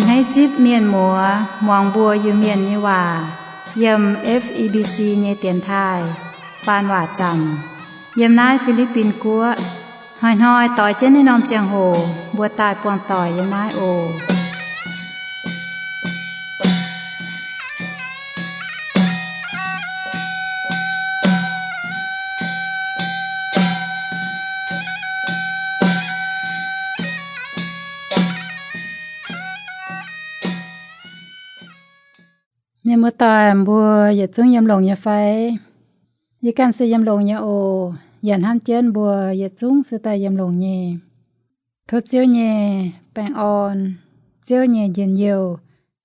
Hneiv zipv mienh muoz muangx mbuo Iu-Mienh nyei waac yiem F E B C nyei dienx taaih faan waac zanc yiem naaiv Fi^li^bin Guoqv. Hnoi-hnoi doix jienv naaiv norm ziangh hoc mbuo daaih buangh doic yiem naaiv oc. Mienh muoz-doic, mbuo yietc zungv yiem longx nyei fai? Yie ganh se yiem longx nyei oc. Yaac hnamv jienv mbuo yietc zungv se daaih yiem longx nyei. Tov Ziouv nyei baengh orn, Ziouv nyei njien-youh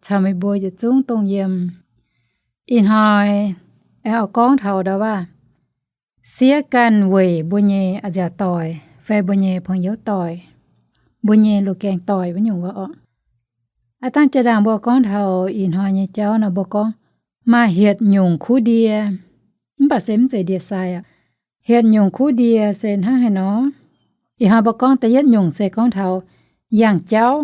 caux meih mbuo yietc zungv dongh yiem. Ih hnoi aengx oix gorngv taux ndau waac, siev ganh weic mbuo nyei a'nziaauc doic fai mbuo nyei pong youv doic, mbuo nyei loz-gaeng doic wuov nyungc wuov oc. Aav dangh jaa-ndaangc mbuo gorngv taux ih hnoi nyei jauv nor, mbuo gorngv maaih hietc nyungc kuv ndie, mv baac se mv zeiz ndie-sai aqv. Hietc nyungc kuv ndie se hnangv haaix nor? Ih hnoi mbuo gorngv da'yietv nyungc se gorngv taux yangh jauv.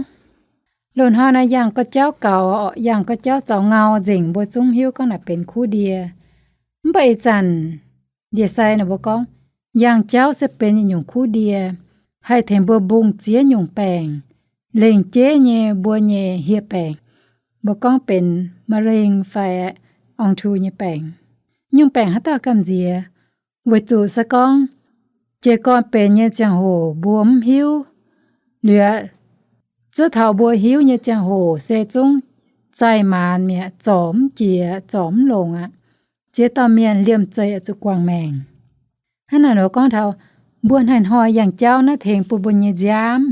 Loz-hnoi naaiv yangh gorx jauv gaux, yangh gorx jauv zaux ngau nzengc, mbuo zungv hiuv gorngv naaic benx kuv ndie. Mv baac ih zanc ndie-sai naaic mbuo gorngv yangh jauv se benx yietc nyungc kuv ndie, haih tengx mbuo mbungh ziex nyungc baengc, lengc jeiv nyei mbuo nyei hieh baengc. Mbuo gorngv benx มะเร็ง fai ong-too nyei baengc. Nyungc baengc haaix dauh gamh nziex? Weic zuqc se gorngv jiez gorn benx nyei ziangh hoc mbuo mv hiuv. Liuz, zuov taux mbuo hiuv nyei ziangh hoc se zungv zaih maanz mi'aqv, zorc mv jiex, zorc mv longc aqv. Ziex dauh mienh liemh zeih oix zuqc guangc maengc. Hnangv naaic nor gorngv taux mbuo hnoi-hnoi yangh jauv naaiv tengx bun mbuo nyei nziaamv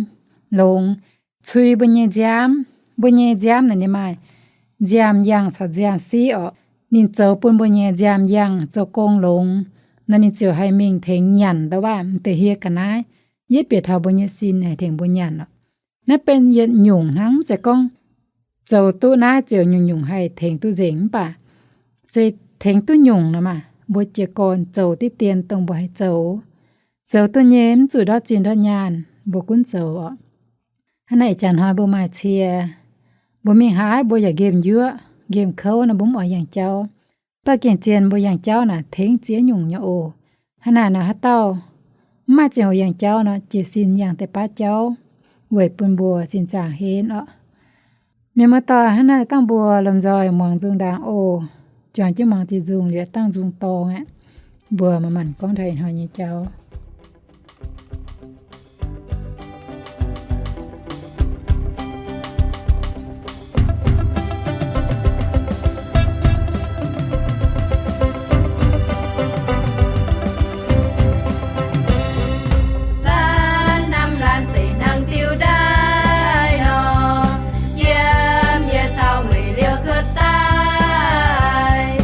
longx, cui mbuo nyei nziaamv. Mbuo nyei nziaamv naaic ninh maaih nziaamv-yangh caux nziaamv-siqv orqc. Ninh zoux bun mbuo nyei nziaamv-yangh zoux gong longx nor, ninh ziouc haih mingh tengx nyanc ndau waac m'deix hieh ga'naaiv, yietv bieqc taux mbuo nyei sin haih tengx mbuo nyanc orqc. Naaiv benx yietc nyungc hnangv, mv zeiz gorngv zoux duqv naaiv ziouc nyungc-nyungc haih tengx duqv nzengc, mv baac se tengx duqv nyungc nor maah, mbuo jiez gorn zoux diqv dien dongh mbuo haih zoux. Zoux duqv nyei mv zuqc ndortv zinh ndortv nyaanh mbuo gunv zoux orqc. Hnangv naaic ih jaax hnoi mbuo maaih cie, mbuo mingh haaix mbuo yaac nqemh njuov nqemh kouv nor, mbuo mv oix yangh jauv. Mv baac gengh zien mbuo yangh jauv naaic tengx ziex nyungc nyei oc. Hnangv naaic nor haaix dauh mv maaih ziangh hoc yangh jauv nor, jiez sin yangh deix baav jauv weic bun mbuo sin zaangc henv orqc. Mienh muoz-doic, hnangv naaic dangh mbuo lomh nzoih muangx nzung ndaangc oc. Juangc jienv muangx diuh nzung liuz dangh nzung dorngx aqv. Mbuo manc-manc gorngv taux ih hnoi nyei jauv. Laanh hnamv laanh se hnangv diuh ndaaih nor, yiem yietc caux mueiz liouh cuotv daaih,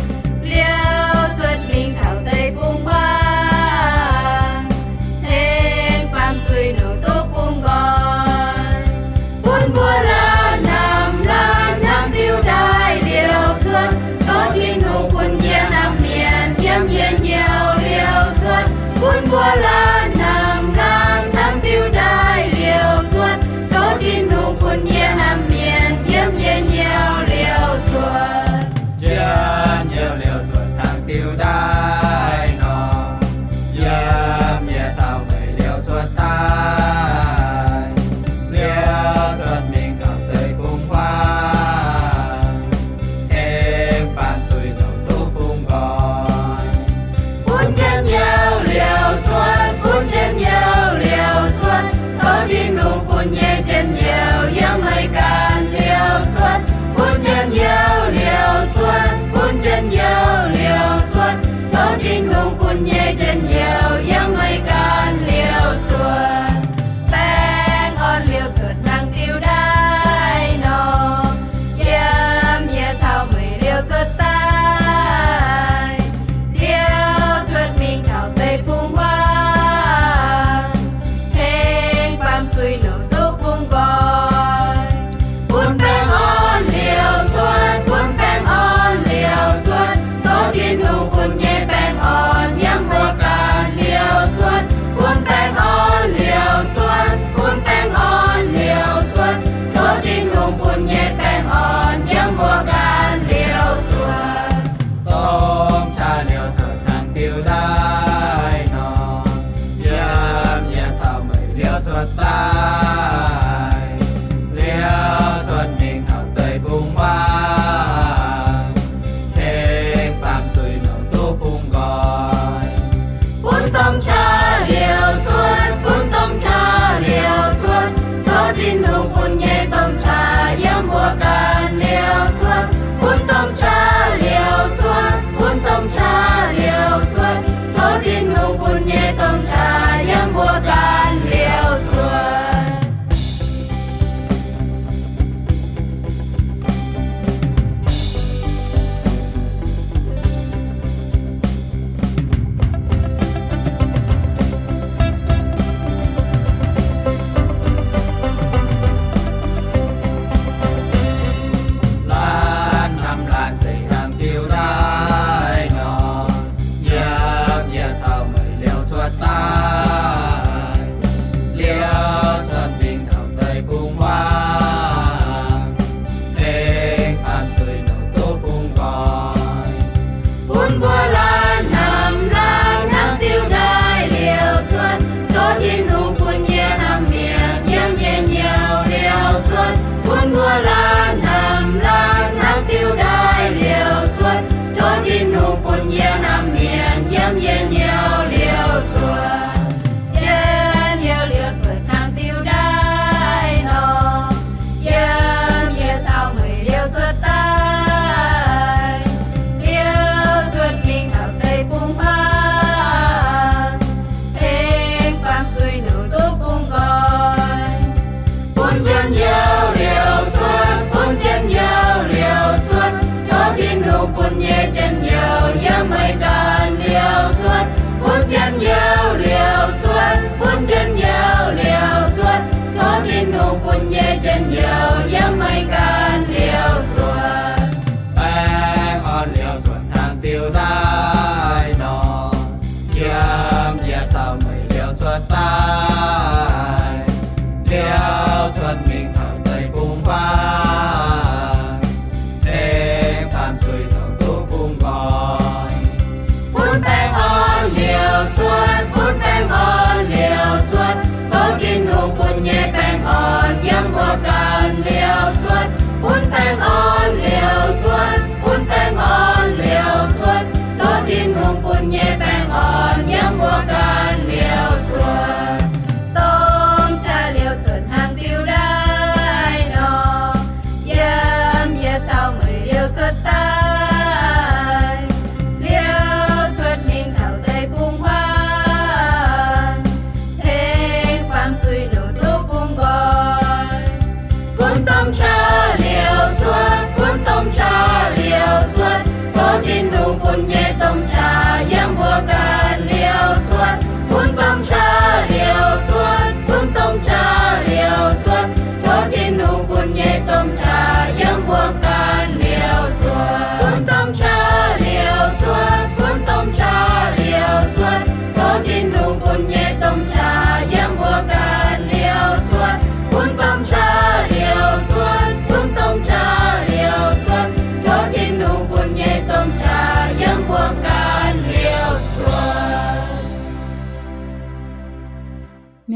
liouh cuotv mingh taux deic-bung-huaang.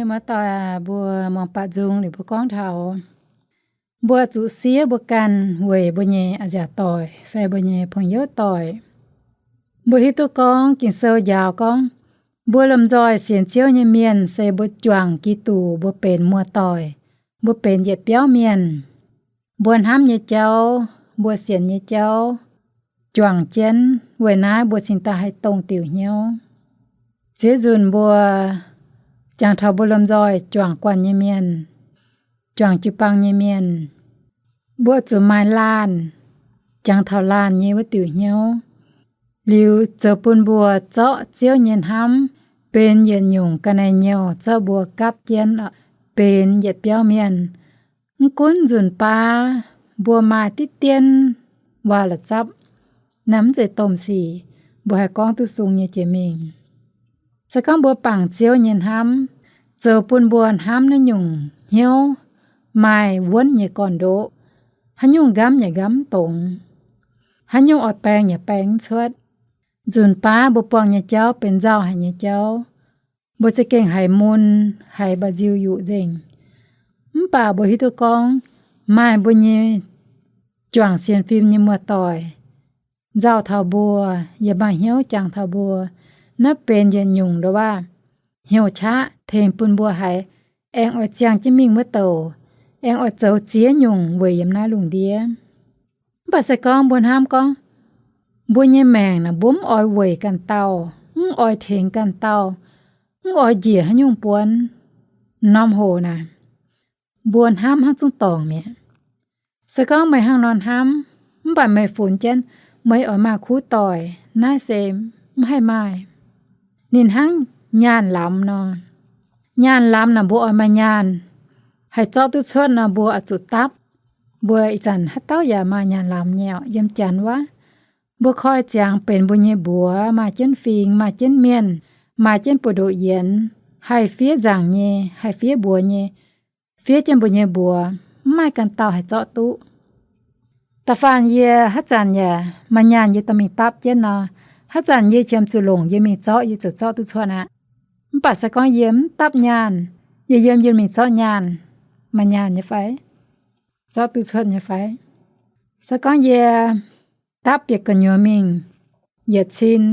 Muoz-doic aac, mbuo muangx baeqc nzung liuz mbuo gorngv taux mbuo zuqc siev mbuo ganh weic mbuo nyei a'nziaauc doic fai mbuo nyei pong-youv doic. Mbuo hiuv duqv gorngv Ging-Sou njaaux gorngv, mbuo lomh nzoih sienx Ziouv nyei mienh se mbuo juangc Giduc, mbuo benx muoz-doic, mbuo benx yietc biauv mienh. Mbuo hnamv nyei jauv, mbuo sienx nyei jauv juangc jienv, weic naaiv mbuo cingx daaih haih dongh diuc hnyouv. Ziex nzunc mbuo jangx taux mbuo lomh nzoih juangc guanh nyei mienh, juangc jiu-baang nyei mienh, mbuo zuqc maaih laanh, jangx taux laanh nyei wuov diuc hnyouv, liuz zoux bun mbuo zorqv Ziouv nyei hnamv benx yietc nyungc ga'naaiv-nyouh zorqv mbuo gapv jienv benx yietc biauv mienh. Mv gunv nzunc baav mbuo maaih diqv dien waac-la'zapv, naaiv mv zeiz domh sic, mbuo haih gorngv duqv sung nyei jiex mingh. Se gorngv mbuo bangc Ziouv nyei hnamv, zoux bun mbuo hnamv naaiv nyungc hnyouv maaih wuonv nyei gorn-ndoqv, haaix nyungc nqamv yaac nqamv mv dongz, haaix nyungc oix baeng yaac baeng mv cuotv. Nzunc baav mbuo buangh nyei jauv benx nzauh haic nyei jauv, mbuo za'gengh haiz mun, haiz mba'nziu yuqc nzengc. Mv baac mbuo hiuv duqv gorngv maaih mbuo nyei juangc sienx fim nyei muoz-doic nzauh taux mbuo, yaac maaih hnyouv jangx taux mbuo, naaiv benx yietc nyungc ndoqv waac hnyouv qaqv tengx bun mbuo haiz aengx oix ziangh jienv mingh wuov douc, aengx oix zoux ziex nyungc weic yiem naaiv lungh ndiev. Mv baac se gorngv mbuo hnamv gorngv mbuo nyei maengc naaic mbuo mv oix weic ganh dauh, mv oix tengx ganh dauh, mv oix njiec haaix nyungc buonv, norm hoc naaic mbuo hnamv hnangv zungv dorngc mi'aqv. Se gorngv meih hnangv nor hnamv, mv baac meih funx jienv meih oix maaih kuv doic, naaiv se mv haih maaih. Ninh hnangv nyaanh lamz nor. Nyaanh lamz naaic mbuo oix maaih nyaanh haih zorqv duqv cuotv nor, mbuo oix zuqc dapv. Mbuo ih zanc haaix dauh yaac maaih nyaanh lamz nyei orqc, yiem janx wuov. Mbuo koi ziangx benx mbuo nyei mbuox, maaih jienv fingx, maaih jienv mienh, maaih jienv buoz-ndoqv yienx, haih fiev nzaangc nyei, haih fiev mbuox nyei, fiev jienv mbuo nyei mbuox, mv maaih ganh dauh haih zorqv duqv. Da'faanh yie haaix zanc yaac maaih nyaanh yie dorh mingh dapv jienv nor, haaix zanc yie qiemx zuqc longc yie mingh zorqv, yie ziouc zorqv duqv cuotv aqv. Mv baac se gorngv yie mv dapv nyaanh, yie yiem yie mingh zorqv nyaanh, maaih nyaanh nyei fai? Zorqv duqv cuotv nyei fai? Se gorngv yie dapv bieqc gu'nyuoz mingh yietc cin,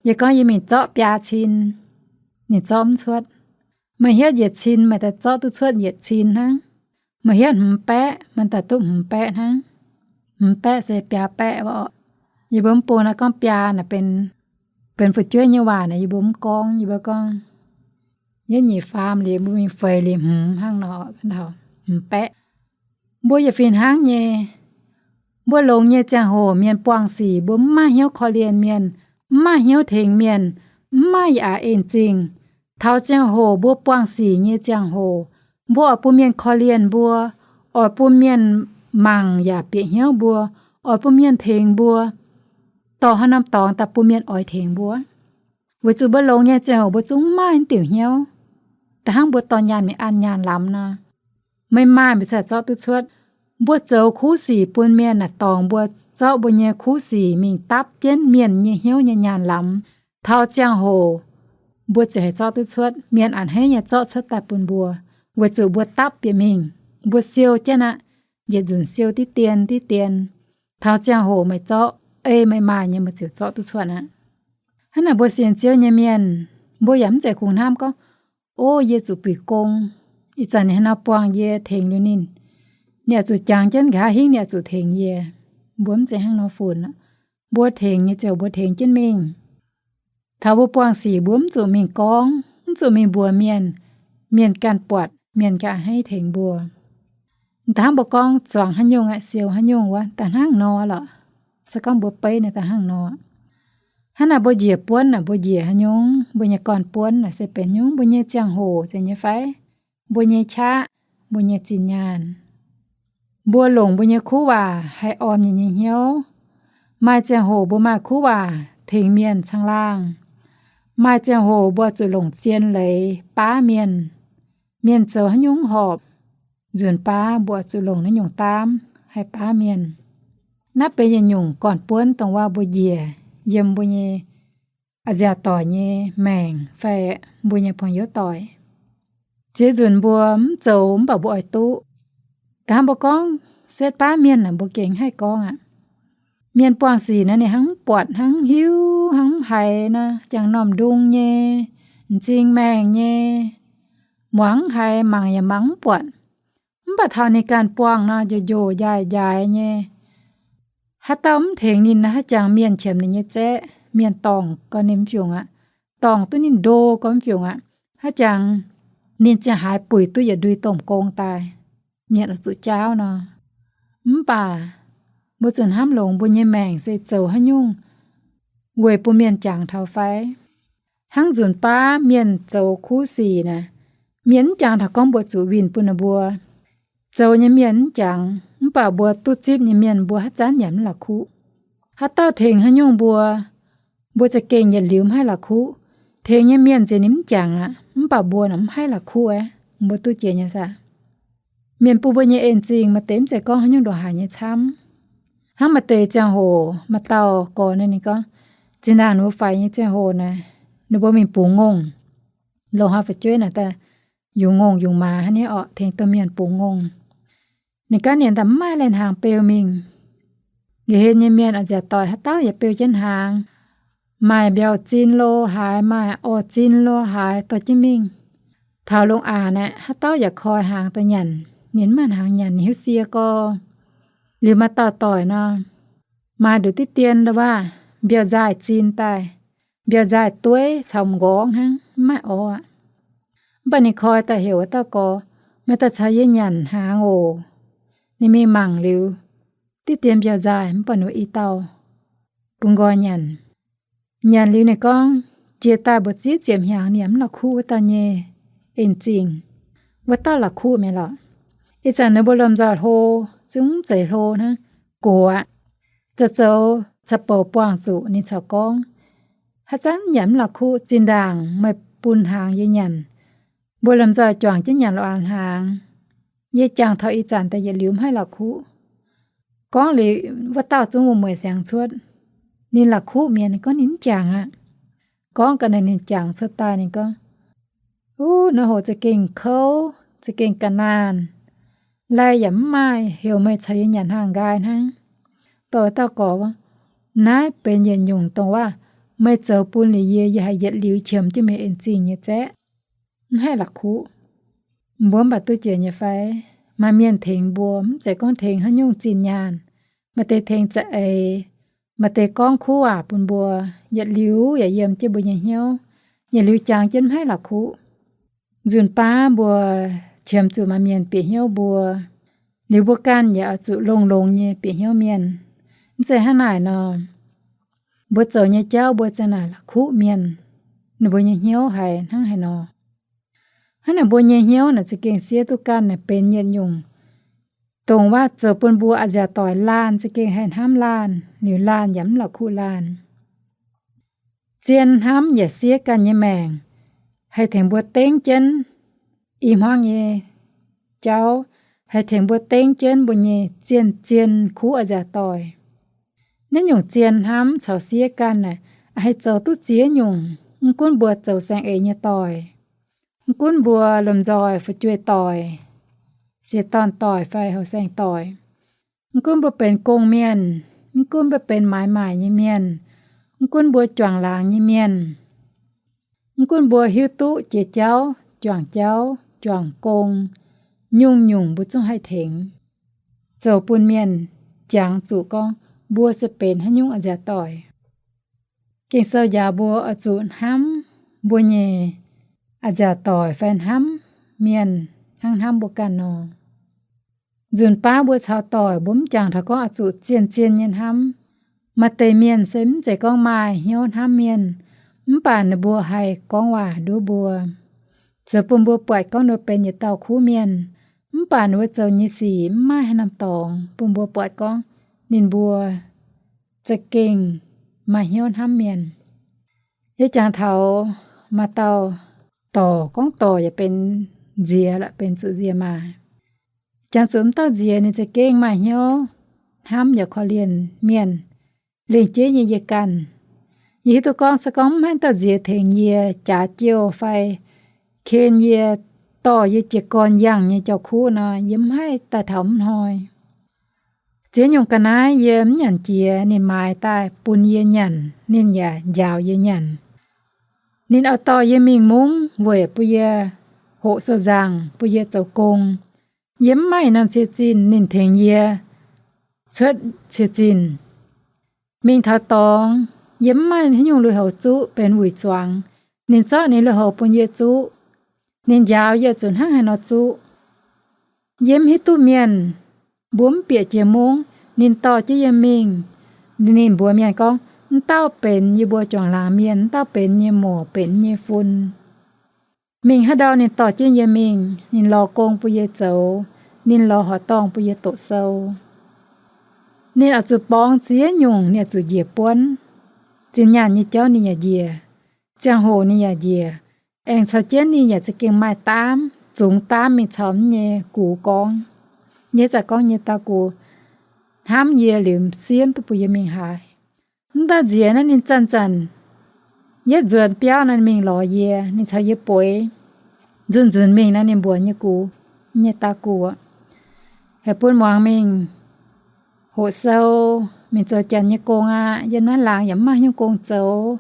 yie gorngv yie mingh zorqv biaa cin, ninh zorqv mv cuotv. Meih hietv yietc cin, meih daaih zorqv duqv cuotv yietc cin hnangv. Meih hietv hmz baeqv, meih daaih duqv hmz baeqv hnangv. Hmz baeqv se biaa baeqv orqc. Yie mbuo mv bung naaiv gorngv biaa naaic benx, benx fu'jueiv nyei waac naaic, yie mbuo mv gorngv. Yie mbuo gorngv yietv nyeic faam liuz mbuo mingh feix liuz hmz hnangv nor, hmz baeqv. Mbuo yaac fih hnangv nyei. Mbuo longx nyei ziangh hoc mienh buangh sic, mbuo mv maaih hnyouv korv-lienh mienh, mv maaih hnyouv tengx mienh, mv maaih yaac en zingh. Taux ziangh hoc mbuo buangh sic nyei ziangh hoc, mbuo oix bun mienh korv-lienh mbuo, oix bun mienh mangc yaac bieqc hnyouv mbuo, oix bun mienh tengx mbuo, dorh haaix norm dorngx daaih bun mienh oix tengx mbuo. Weic zuqc mbuo longx nyei ziangh hoc mbuo zungv mv maaih naaiv diuc hnyouv. Da'hnangv mbuo dorh nyaanh mingh an nyaanh lamz nor, meih maaih mbuo ziouc zorqv duqv cuotv. Mbuo zoux kuv sic bun mienh naaic dorngx mbuo zorqv mbuo nyei kuv sic mingh dapv jienv mienh nyei hnyouv nyei nyaanh lamz. Taux ziangh hoc mbuo ziouc haih zorqv duqv cuotv, mienh a'hneiv nyei zorqv cuotv daaih bun mbuo, weic zuqc mbuo dapv bieqc mingh, mbuo siou jienv aqv. Yietc nzunc siou diqv dien diqv dien. Taux ziangh hoc meih zorqv, ei meih maaih nyei meih ziouc zorqv duqv cuotv aqv. Hnangv naaic mbuo sienx Ziouv nyei mienh, mbuo yaac mv zeiz kungx hnamv gorngv, o, yie zuqc buic gong, ih zanc ninh haaix nor buangh yie tengx liuz ninh, ninh oix zuqc jangx jienv nqa'haav hingv ninh oix zuqc tengx yie. Mbuo mv zeiz hnangv nor funx aqv. Mbuo tengx nyei ziouc mbuo tengx jienv mingh. Taux mbuo buangh sic mbuo mv zuqc mingh gorngv, mv zuqc mingh mbuox mienh, mienh ganh buatc, mienh ganh a'hneiv tengx mbuo. Da'hnangv mbuo gorngv zuangx haaix nyungc aeqv, siou haaix nyungc wuov, da'hnangv nor lorqc. Se gorngv mbuo beiv naaic da'hnangv nor. Hnangv naaic mbuo njiec buonv naaic, mbuo njiec haaix nyungc, mbuo nyei gorn-buonv naaic se benx nyungc, mbuo nyei ziangh hoc zeiz nyei fai? Mbuo nyei qaqv, mbuo nyei zinh nyaanh. Mbuo longc mbuo nyei kuv waac haih orn mienh nyei hnyouv. Maaih ziangh hoc mbuo maaih kuv waac tengx mienh caangh laangh. Maaih ziangh hoc mbuo zuqc longc zien leiz baav mienh. Mienh zoux haaix nyungc horpc, nzunc baav mbuo zuqc longc naaiv nyungc daamv haih baav mienh. Naaiv benx yietc nyungc gorn-buonv dongh waac mbuo njiec yiem mbuo nyei a'nziaauc doic nyei maengc fai mbuo nyei pong-youv doic. Ziex nzunc mbuo mv zoux mv baac mbuo oix duqv. Da'hnangv mbuo gorngv setv baav mienh naaic mbuo gengh haih gorngv aqv. Mienh buangh sic naaiv ninh hnangv mv buatc, hnangv mv hiuv, hnangv mv haiz nor, jangx normh ndung nyei, m'zing maengh nyei, muangx mv haiz, mangc yaac mangc mv buatc. Mv baac taux ninh ganh buangh nor, njoux njoux njaaix njaaix nyei. Haaix dauh mv tengx ninh, haaix jangx mienh qiemx ninh nyei zaeqv, mienh dorngc gau ninh mv fiungc aqv, dorngc duqv ninh ndo gau mv fiungc aqv. Haaix jangx ninh ziangh haaix buic duqv yietc ndui domh gong daaih, mienh oix zuqc jaauv nor. Mv baac mbuo zuqc hnamv longx mbuo nyei maengc se zoux haaix nyungc weic bun mienh jangx taux fai. Hnangv nzunc baav mienh zoux kuv sic naaic, mienh mv jangx taux gorngv mbuo zuqc winh bun ninh mbuo. Zoux nyei mienh mv jangx, mv baac mbuo duqv zipv nyei mienh mbuo haaix zanc yaac mv la'kuqv. Haaix dauh tengx haaix nyungc mbuo, mbuo za'gengh yietc liuz mv haih la'kuqv. Tengx nyei mienh nziex ninh mv jangx aqv, mv baac mbuo naaic mv haih la'kuqv aqv, mbuo duqv jiex nyei saah? Mienh bun mbuo nyei en-zingh maaih deix mv zeiz gorngv haaix nyungc ndongc haaix nyei camv. Hnangv maaih deix ziangh hoc maaih dauh gorx ninh gorngv, zinh ndaangc ninh mbuo faix nyei ziangh hoc naaic, ninh mbuo mingh bungx ngongh. Longc haaix fu'jueiv naaic daaih yungz ngongh yungz maaz hnangv nyei orqc, tengx domh mienh bungx ngongh. Ninh gaav nienc daaih mv maaih lai hnaangx beu mingh. Nqa'haav nyei mienh a'nziaauc doic haaix dauh yaac beu jienv hnaangx. Maaih mbiauh zin lo haaix, maaih orv zin lo haaix dorh jienv mingh. Taux lungh aac naaic haaix dauh yaac koi hnaangx daaih nyanc. Ninh mv maaih hnaangx nyanc, ninh hiuv sie gorx. Liuz maaih dauh doic nor, maaih nduqc diqv dien ndau-waav mbiauh nzaaih zin daaih, mbiauh nzaaih dueiv caux m'nqorngv hnangv, mv maaih orv aqv. Mv baac ninh koi daaih heuc wuov dauh gorx, meih daaih caux yie nyanc hnaangx oc. Ninh mingh mangc liuz, diqv dien mbiauh nzaaih mv baac ninh i dauh bun nqoi nyanc. Nyanc liuz ninh gorngv, jiex daaih mbu'ziex ziepc hnyangx ninh yaac mv la'kuqv wuov dauh nyei en-zingh. Wuov dauh la'kuqv mi'aqv lorqc. Ih zanc ninh mbuo lomh nzoih hlo, zungv zeiz hlo hnangv, gox aqv. Zoux zoux caux bouc buangh zuqc ninh caux gorngv, haaix zanc yaac mv la'kuqv, zinh ndaangc meih bun hnaangx yie nyanc, mbuo lomh nzoih juangc jienv nyanc lorqc aqv hnaangx. Yie jangx taux ih zanc daaih yietc liuz mv haih la'kuqv. Gorngv liuz wuov dauh zungv wuom-mueic siangx cuotv. Ninh la'kuqv mi'aqv, ninh gorngv ninh mv jangx aqv. Gorngv ga'naaiv ninh jangx cuotv daaih ninh gorngv, uv, nor hoc za'gengh kouv, za'gengh ga'naanh, lai yaac mv maaih, heuc meih caux yie nyanc hnaangx nqaai hnangv. Mv baac wuov dauh gorx gorngv, naaiv benx yietc nyungc dongh waac meih zoux bun liuz yie, yie haiz yietc liuz qiemx jienv meih en-zingh nyei zaeqv, mv haih la'kuqv. Mbuo mv baac duqv jiex nyei fai? Maaih mienh tengx mbuo, mv zeiz gorngv tengx haaix nyungc zinh nyaanh. Maaih deix tengx za'eix, maaih deix gorngv kuv waac bun mbuo, yietc liuz yaac yiem jienv mbuo nyei hnyouv, yietc liuz jangx jienv mv haih la'kuqv. Nzunc baav mbuo qiemx zuqc maaih mienh bieqc hnyouv mbuo, liuz mbuo ganh yaac oix zuqc longx-longx nyei bieqc hnyouv mienh. Mv zeiz hnangv naaic nor, mbuo zoux nyei jauv mbuo ziang naaic la'kuqv mienh, ninh mbuo nyei hnyouv haiz hnangv haaix nor. Hnangv naaic mbuo nyei hnyouv naaic za'gengh siev duqv ganh naaic benx yietc nyungc dongh waac zoux bun mbuo a'nziaauc doic laanh za'gengh haih hnamv laanh, liuz laanh yaac mv la'kuqv laanh. Zien hnamv yaac siev ganh nyei maengc, haih tengx mbuo dengv jienv i hmuangv nyei jauv, haih tengx mbuo dengv jienv mbuo nyei zien-zien kuv a'nziaauc doic. Naaiv nyungc zien hnamv caux siev ganh naaic, haih zoux duqv ziex nyungc. Mv gunv mbuo zoux saeng-eix nyei doic, mv gunv mbuo lomh nzoih fu'jueiv doic, siex dorn doic fai houh saeng doic, mv gunv mbuo benx gong-mienh, mv gunv mbuo benx maaiz maaic nyei mienh, mv gunv mbuo juangc laangz nyei mienh, mv gunv mbuo hiuv duqv jiex jauv, juangc jauv, juangc gong, nyungc-nyungc mbuo zungv haih tengx, zoux bun mienh jangx zuqc gorngv mbuo se benx haaix nyungc a'nziaauc doic. Ging-Sou njaaux mbuo oix zuqc hnamv mbuo nyei a'nziaauc doic fai hnamv mienh hnangv hnamv mbuo ganh nor. Nzunc baav mbuo caux doic mbuo mv jangx taux gorngv oix zuqc zien-zien nyei hnamv. Maaih deix mienh se mv zeiz gorngv maaih hnyouv hnamv mienh, mv baac ninh mbuo haih gorngv waac nduov mbuo, zoux bun mbuo buatc gorngv ninh mbuo benx yietc dauh kuv mienh. Mv baac ninh mbuo zoux nyei sic mv maaih haaix norm dorngx bun mbuo buatc gorngv ninh mbuo za'gengh maaih hnyouv hnamv mienh. Yie jangx taux maaih dauh dorc, gorngv dorc yaac benx nziex lorqc, benx zuqc nziex maah. Jangx zuqc m'dauh nziex ninh za'gengh maaih hnyouv hnamv yaac korv-lienh mienh, lengc jeiv nyei yie ganh. Yie hiuv duqv gorngv se gorngv mv haih dauh nziex tengx yie jaax jouh fai ken yie dorh yie jiez gorn yangh nyei jauv-kuv nor, yie mv haih daaih taux mv hnoi. Ziex nyungc ga'naaiv yie mv nyanc jiex, ninh maaiz daaih bun yie nyanc, ninh yaac njaaux yie nyanc. Ninh oix dorh yie mingh mungv weic bun yie hoqc sou-nzangc, bun yie zoux gong. Yie mv maaih norm cie-zinh, ninh tengx yie cuotv cie-zinh. Mingh taux dorngx, yie mv maaih haaix nyungc lui-houx zuqv benx wuic zuangx, ninh zorqv ninh lui-houx bun yie zuqv. Ninh njaaux yie zuqc hnangv haaix nor zuqv. Yie mv hiuv duqv mienh, mbuo mv bieqc jiex mungv, ninh dorh jienv yie mingh. Ninh mbuox mienh gorngv, mv dauh benx yie mbuo juangc laangz mienh, mv dauh benx nyei muoc, benx nyei fun. Mingh haaix ndau ninh dorh jienv yie mingh, ninh lorz gong bun yie zoux, ninh lorz horqc dorngh bun yie doqc sou. Ninh oix zuqc borngz ziex nyungc, ninh oix zuqc njiec buonv. Zinh nyaanh nyei jauv ninh yaac njiec, ziangh hoc ninh yaac njiec. Aengx caux jienv ninh yaac za'gengh maaih daamv, zungx daamv mingh caux mv nyei gux gorngv. Yie za'gengh gorngv nyei dauh gux hnamv yie liuz siemv duqv bun yie mingh haaix. Mv dauh nziex naaiv ninh zanc-zanc yietv nzuonx biauv naaiv mingh lorz yie, ninh caux yie bueix. Nzunc-nzunc mingh naaiv ninh mbuox nyei gux, nyei dauh gux, heuc bun muangx mingh hoqc sou, mingh zoux janx nyei gong aqv. Yiem naaiv laangz yaac mv maaih haaix nyungc gong zoux.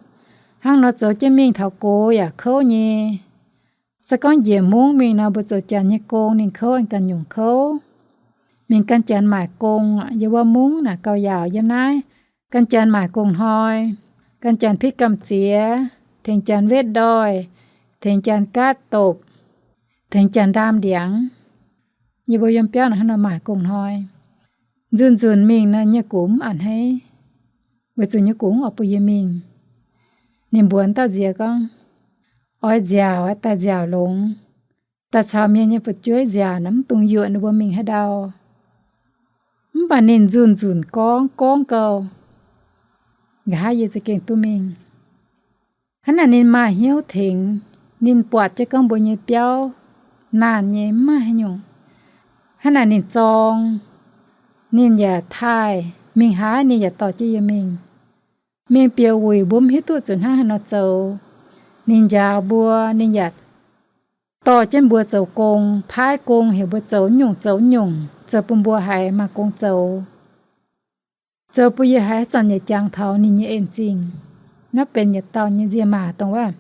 Hnangv nor zoux jienv mingh taux gox yaac kouv nyei. Se gorngv njiec mungv mingh nor, mbuo zoux janx nyei gong ninh kouv ganh nyungc kouv. Mingh gan janx maaic gong, yiem wuov mungv naaic gauh yaauc yiem naaiv. Gan janx maaic gong-hnoi, gan janx pitv gamh ziex, tengx janx wetv ndoih, tengx janx gaatv dopc, tengx janx ndaam ndiangx. Yie mbuo yiem biauv naaic hnangv nor maaic gong-hnoi. Nzunc-nzunc mingh naaiv nyei gux mv a'hneiv, weic zuqc nyei gux mv oix bun yie mingh. Ninh mbuox dauh nziex gorngv, oix nziaauc daaih nziaauc longx, daaih caux mienh nyei fu'jueiv nziaauc naaic mv dungx yuoqc ninh mbuo mingh haaix ndau. Mv baac ninh nzunc-nzunc gorngv, gorngv gau, nqa'haav yie za'gengh duqv mingh. Hnangv naaic ninh maaih hnyouv tengx, ninh buatc jienv gorngv mbuo nyei biauv naanh nyei mv maaih haaix nyungc. Hnangv naaic ninh zorng, ninh yaac taaih, mingh haaix ninh yaac dorh jienv yie mingh. Mingh biouc wuic mbuo mv hiuv duqv zuqc hnangv haaix nor zoux. Ninh njaaux mbuo, ninh yaac dorh jienv mbuo zoux gong, paaiv gong heuc mbuo zoux nyungc zoux nyungc, zoux bun mbuo haiz maaih gong zoux. Zoux bun yie haiz haaix zanc yaac jangx taux ninh nyei en zingh. Naaiv benx yietc dauh nyei nzie maac dongh wuov.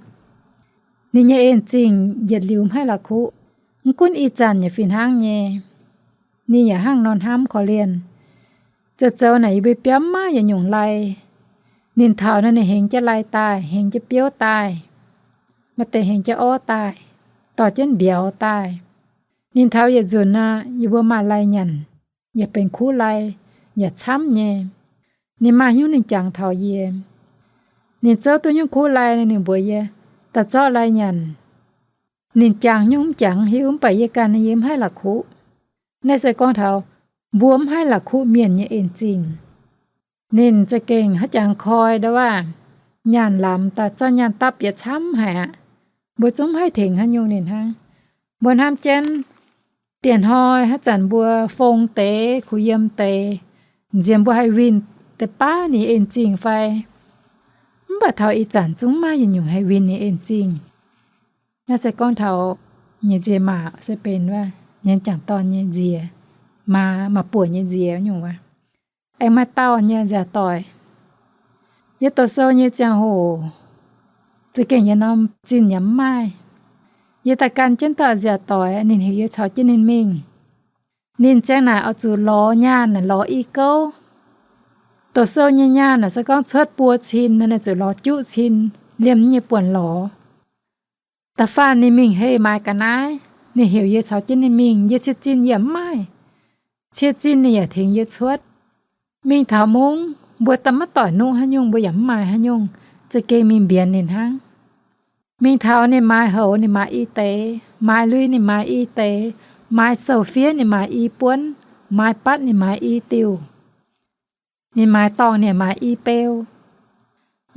Ninh nyei en zingh yietc liuz mv haih la'kuqv. Mv gunv ih zanc yaac fih hnangv nyei. Ninh yaac hnangv nor hnamv korv-lienh. Zoux zoux naaic yie mbuo biauv mv maaih yietc nyungc lai. Ninh taux naaic ninh hengx jienv lai daaih, hengx jienv biouv daaih, maaih deix hengx jienv orv daaih, dorh jienv mbiauz daaih. Ninh taux yietc nzunc aqv, yie mbuo maaih lai nyanc, yaac benx kuv lai, yaac camv nyei. Ninh maaih hnyouv ninh jangx taux yie. Ninh zouv duqv hnyouv kuv lai, ninh mbuox yie, daaih zorqv lai nyanc. Ninh jangx hnyouv mv jangx hiuv, mv baac yie ganh yie mv haih la'kuqv. Naaiv se gorngv taux mbuo mv haih la'kuqv mienh nyei en zingh. Ninh za'gengh haaix jangx koi ndau waac, nyaanh lamz daaih zorqv nyaanh dapv bieqc camv haic aqv. Mbuo zungv mv haih tengx haaix nyungc ninh hnangv. Mbuo hnamv jienv dieh hnoi haaix zanc mbuo fong deix, kuh yiem deix, nziex mbuo haih winh deix baav ninh en zingh fai? Mv baac taux ih zanc zungv mv maaih yietc nyungc haih winh ninh en zingh. Naaiv se gorngv taux nyei nzie maac se benx wuov, nyei jangc dorn nyei nzie, maa, maac buoc nyei nzie nyungc wuov. Aengx maaih dauh nyei nziaauc doic. Yie doqc sou nyei ziangh hoc, za'gengh yie norm zinh yaac mv maaih. Yie daaih gan jienv dauh nziaauc doic, ninh heuc yie caux jienv ninh mingh. Ninh ziang naaic oix zuqc lorz nyaanh naaic lorz i gouv. Doqc sou nyei nyaanh naaic se gorngv cuotv buo cin, ninh zuqc lorz juqv cin liemh nyei buonc lorz. Da'faanh ninh mingh hei maaiz ga'naaiv, ninh heuc yie caux jienv ninh mingh, yie cie zinh yaac mv maaih. Cie zinh ninh yaac tengx yie cuotv. Mingh taux mungv, mbuo daaih maiv doic nuqv haaix nyungc, mbuo yaac mv maaih haaix nyungc, za'gengh mingh mbienx ninh hnangv. Mingh taux ninh maaiz houx ninh maaiz i deix, maaiz lui ninh maaiz i deix, maaiz sou-fiev ninh maaiz i buonv, maaiz batv ninh maaiz i diuh. Ninh maaiz dorngh ninh maaiz i beu.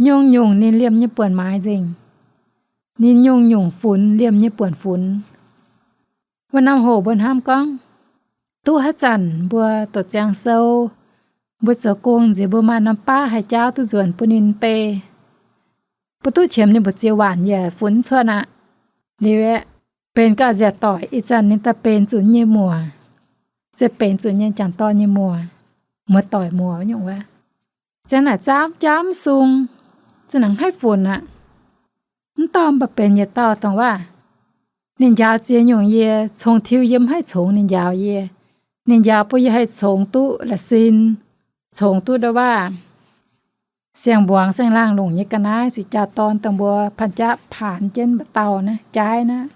Nyungc-nyungc ninh liemh nyei buonc maaiz nzengc. Ninh nyungc-nyungc funx liemh nyei buonc funx. Wuov norm hoc mbuo hnamv gorngv, duqv haaix zanc mbuo doqc ziangx sou, mbuo zoux gong nziex mbuo maaih norm baav haih jaauv duqv nzuonx bun ninh bei. Mbuo duqv qiemx ninh mbu'ziex waanc yaac funx cuotv aqv. Liuz aeqv, benx gauh nziaauc doic. Ih zanc ninh daaih benx zuqc nyei muoc, se benx zuqc nyei jangc dorn nyei muoc, muoz-doic muoc nyungc wuov. Ziang naaic zaamv jaav mv sung, ziang naaic mv haih funx aqv. Mv dorh mv baac benx yietc dauh dongh waac, ninh njaaux ziex nyungc yie, congx tiuv yie mv haih congx ninh njaaux yie. Ninh njaaux bun yie haih congx duqv la'sin, congx duqv ndau waac, siang-mbuangz saeng-laangh longc nyei ga'naaiv, sic jaa dorn dongh mbuo panh jaqv paanx jienv mba'dauh naaiv, jaaiv naaiv,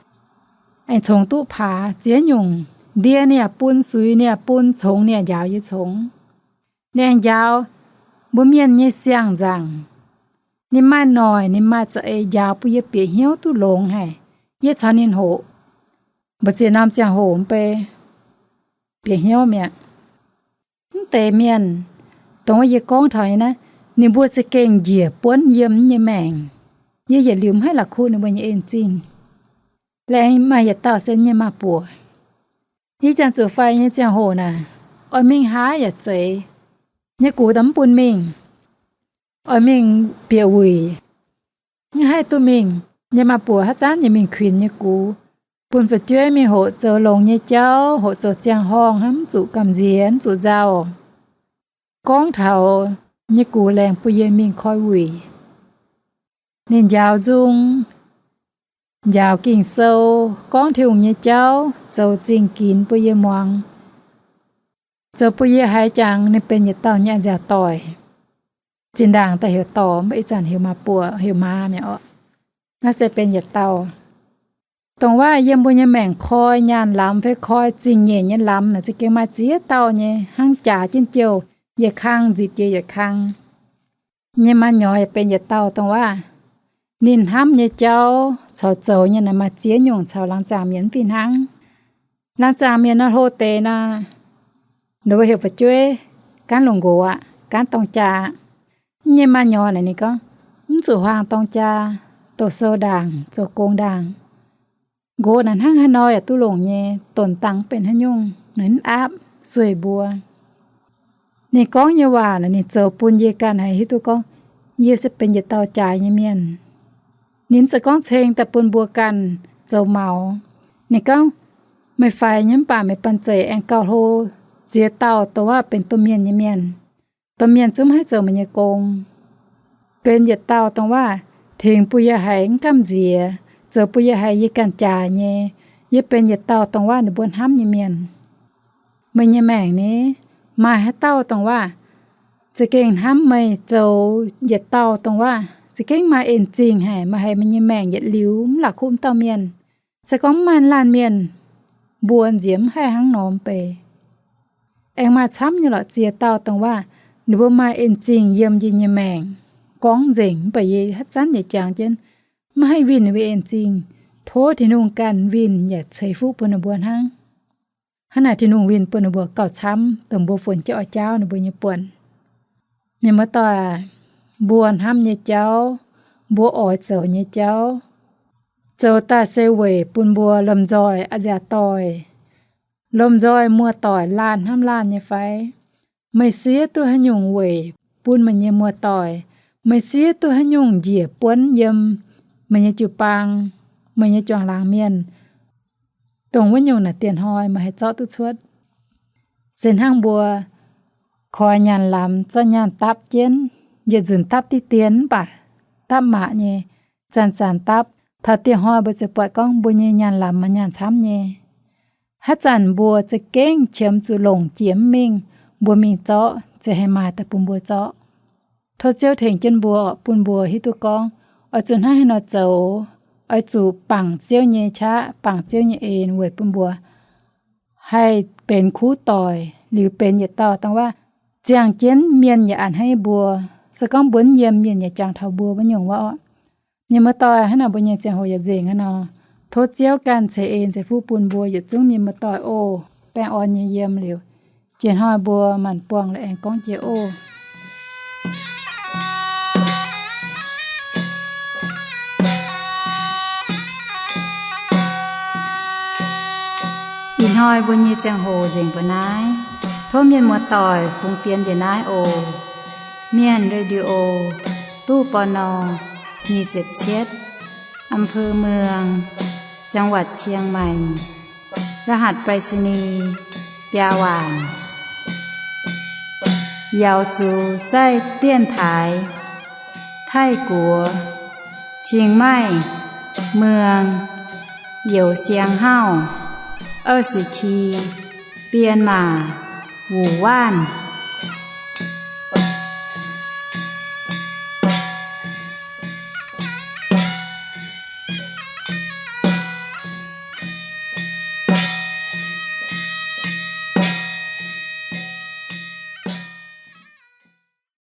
aengx congx duqv paax ziex nyungc. Ndie ninh yaac bun, suix ninh yaac bun, congx ninh yaac njaaux yie congx. Ninh aengx njaaux mbuo mienh nyei siang-nzangc. Ninh maaih noic, ninh maaih za'eix njaaux bun yie bieqc hnyouv duqv longx haic. Yie caux ninh hoqc mbu'ziex norm ziangh hoc mv bei, bieqc hnyouv mi'aqv. Mv deix mienh, dongh wuov yie gorngv taux nyei naaiv, ninh mbuo za'gengh njiec buonv yiem nyei maengc. Yie yietc liuz mv haih la'kuqv ninh mbuo nyei en-zingh. Laengz maaih yietc dauh se nyei maa-buoc. Yie ziangh zuqc faix nyei ziangh hoc naaic, oix mingh haaix yaac zeiz. Nyei gux daaih mv bun mingh. Oix mingh bieqc wuic, mv haih duqv mingh. Nyei maa-buoc haaix zanc nyei mingh kuinx nyei gux, bun fu'jueiv mingh hoqc zoux longx nyei jauv, hoqc zoux ziangh horngh hnangv, mv zuqc gamh nziex, mv zuqc nzauh. Gorngv taux nyei gux laengz bun yie mingh koi wuic. Ninh njaaux nzung, njaaux Ging-Sou, gorngv Tin-Hungh nyei jauv, zoux zingh ginx bun yie muangx, zoux bun yie haiz jangx ninh benx yietc dauh nyei a'nziaauc doic. Zinh ndaangc daaih heuc dorc, mv ih zanc heuc maa-buoc, heuc maa mi'aqv orqc. Naaiv se benx yietc dauh. Dongh waac yiem mbuo nyei maengc koi nyaanh lamz fai koi zingh nyeic nyei lamz naaic za'gengh maaih ziex dauh nyei, hnangv jaax jienv jouh, yietc kang nzipc jiex yietc kang. Nyei maa-nyorx yaac benx yietc dauh dongh waac. Ninh hnamv nyei jauv caux zoux nyei naaic maaih ziex nyungc caux laangz zaangc mienh mv fih hnangv. Laangz zaangc mienh nor hlo deix nor, ninh mbuo heuc fu'jueiv gaanv longc nqox aqv, gaanv dorng jaa aqv. Nyei maa-nyorx naaic ninh gorngv, mv zuqc huaang dorng jaa, doqc sou ndaangc, zoux gong ndaangc. Nqox naaic hnangv haaix nor yaac duqv longc nyei, donc dangx benx haaix nyungc naaic mv aapv sueih mbuo. Ninh gorngv nyei waac naaic ninh zoux bun yie ganh haiz hiuv duqv gorngv, yie se benx yietc dauh jaaix nyei mienh. Ninh mv zeiz gorngv ceng daaih bun mbuo ganh zoux maux. Ninh gorngv, meih faix nyei mv baac meih banh zeic aengx gauh hlo ziex dauh dongh waac benx domh mienh nyei mienh. Domh mienh zungv mv haih zoux meih nyei gong. Benx yietc dauh dongh waac tengx bun yie haiz mv gamh nziex, zoux bun yie haiz yie ganh jaaix nyei. Yie benx yietc dauh dongh waac ninh mbuo hnamv nyei mienh. Meih nyei maengc ni, maaih haaix dauh dongh waac za'gengh hnamv meih zoux yietc dauh dongh waac za'gengh maaih en-zingh haic, meih haiz meih nyei maengc yietc liuz mv la'kuqv mv dauh mienh. Se gorngv mv maaih laanh mienh mbuox nziex mv haih hnangv nor mv bei. Aengx maaih camv nyei lorqc ziex dauh dongh waac ninh mbuo maaih en-zingh yiem yie nyei maengc, gorngv nzengc mv baac yie haaix zanc yaac jangx jienv mv haih winh ninh mbuo en-zingh. Tov Tin-Hungh ganh winh yaac ceix fuqv bun ninh mbuo hnangv. Hnangv naaic Tin-Hungh winh bun ninh mbuo gauh camv dongh mbuo funx jienv oix jaauv ninh mbuo nyei buonc. Mienh muoz-doic aac, mbuo hnamv nyei jauv, mbuo oix zoux nyei jauv, zoux daaih se weic bun mbuo lomh nzoih a'nziaauc doic, lomh nzoih muoz-doic laanh hnamv laanh nyei fai? Meih siev duqv haaix nyungc weic bun meih nyei muoz-doic? Meih siev duqv haaix nyungc njiec buonv yiem meih nyei jiu-baang, meih nyei juangc laangz mienh? Dongh wuov nyungc naaic dieh hnoi meih haih zorqv duqv cuotv. Se hnangv mbuo koi nyaanh lamz zorqv nyaanh dapv jienv, yietc nzunc dapv diqv dien mv baac dapv maqc nyei, zanc-zanc dapv. Taux dieh hnoi mbuo ziouc buatc gorngv mbuo nyei nyaanh lamz maaih nyaanh camv nyei. Haaix zanc mbuo za'gengh qiemx zuqc longc jiex mv mingh, mbuo mingh zorqv ziouc haih maaih daaih bun mbuo zorqv. Tov Ziouv tengx jienv mbuo oc, bun mbuo hiuv duqv gorngv oix zuqc hnangv haaix nor zoux, oix zuqc bangc Ziouv nyei qaqv, bangc Ziouv nyei en weic bun mbuo haih benx kuv doic liuz benx yietc dauh dongh waac ziangh jienv mienh yaac a'hneiv mbuo. Se gorngv mbuo mv yiem, mienh yaac jangx taux mbuo wuov nyungc wuov orqc. Mienh muoz-doic, hnangv naaic mbuo nyei ziangh hoc yaac nzengc aqv nor. Tov Ziouv ganh ceix en ceix fuqv bun mbuo yietc zungv mienh muoz-doic oc. Baengh orn nyei yiem liuz, jiex hnoi mbuo maanc buangh la'aengx gorngv jiex oc. Ih hnoi mbuo nyei ziangh hoc nzengc mbuo naaiv. Tov mienh muoz-doic fungx fienx njiec naaiv oc. Mienh Radio, ตู้ ปณ. nyic ziepc cietv, อำเภอเมือง, รหัสไปรษณีย์ biaa waanc. 咬竹在电台、泰国、清迈、เมือง 有限号 二十七 编码五万